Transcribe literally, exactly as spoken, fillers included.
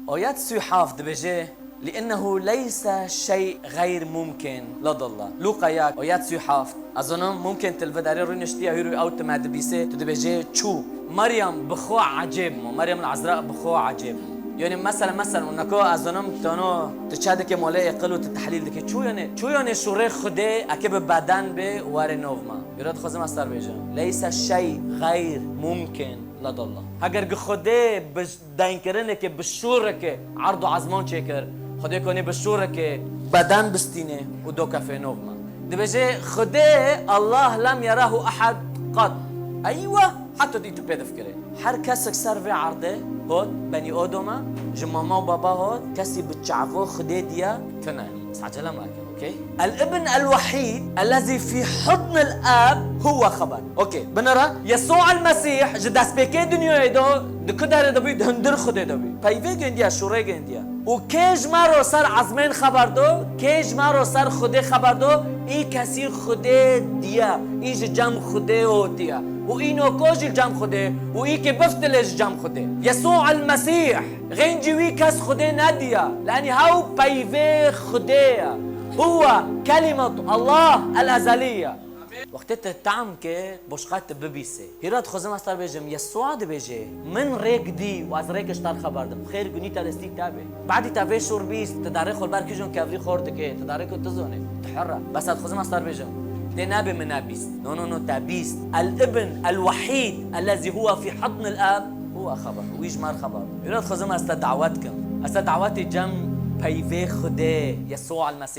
Ayet sî û heft dibêje, "Li'ennehu leyse şey gayr mumkin ladallah." Luqa yek, ayet sî û heft. Ez zanim mumkin tu li vê derê rûniştiye hîrû ew tu me dibîse, tu dibêje çû. Meryem bi xwe ecêb bû. Meryem el-Ezra bi xwe ecêb bû. Yani mesela, mesela, nako ez zanim tano tu çe dike malê êqil û tu tehlîl dike. Çû yani, çû yani şûrê Xwedê eke bi beden bê were nov me. Hîra dixwazim ez te bêjim. Leyse şey gayr mumkin ladallah. Heger gi Xwedê bi deynkirineke, bi şûreke erd û ezman çêkir. Xwedê konê bi şûreke beden bistîne û do kefê nov me. Dibêje, Xwedê, Allah lem yerahu ehad qat. Eywa, heta dî tu pê difikirê. Her kesek ser vê erdê hot, benî odoma, ji mama û baba hot, kesî bi çavo Xwedê diye tune. Sacele me. Okey? El-Ibn el-Wahid ellezî fî hudn el-Ab huwa xeber. Okey, binira Yesû el-Mesîh ji destpêkê dinyayê de di ku derê de bû, di hundir Xwedê de bû. Peyvê gendiya, şûrê gendiya. Û kê ji me ro ser ezmên xeber do, kê ji me ro ser Xwedê xeber do, î kesî Xwedê diya, î ji cem Xwedê hotiya. Û î noko jî cem Xwedê, û î kê biftilê ji cem Xwedê. Yesû el-Mesîh. Xêncî wî kes Xwedê nediya. Lenî hew peyvê Xwedê ye. Huwa kelimetu Allah el-ezeliye. Wextê te tam ke boşqa te bibîse. Hîra dixwazim ez te bêjim, Yesûa dibêje, min rêk dî û ez rêke ji te xeber dim. Xêr gunî te destî te be. Badî te vê şûr bîst, te darê xwe ber kijon kevrî xor dike, te darê ku tu zonê. Tu hur e. Bes ez dixwazim ez te bêjim. Tê nebe min nebîst. No, no, no, te bîst. El-Ibn el-Wahid ellezî huwa fî hudn el-Ab. Huwa xeber. Wî ji me re xeber. Hîra dixwazim ez te dawet kim. Ez te dawetê cem peyvê Xwedê, Yesû el-Mesîh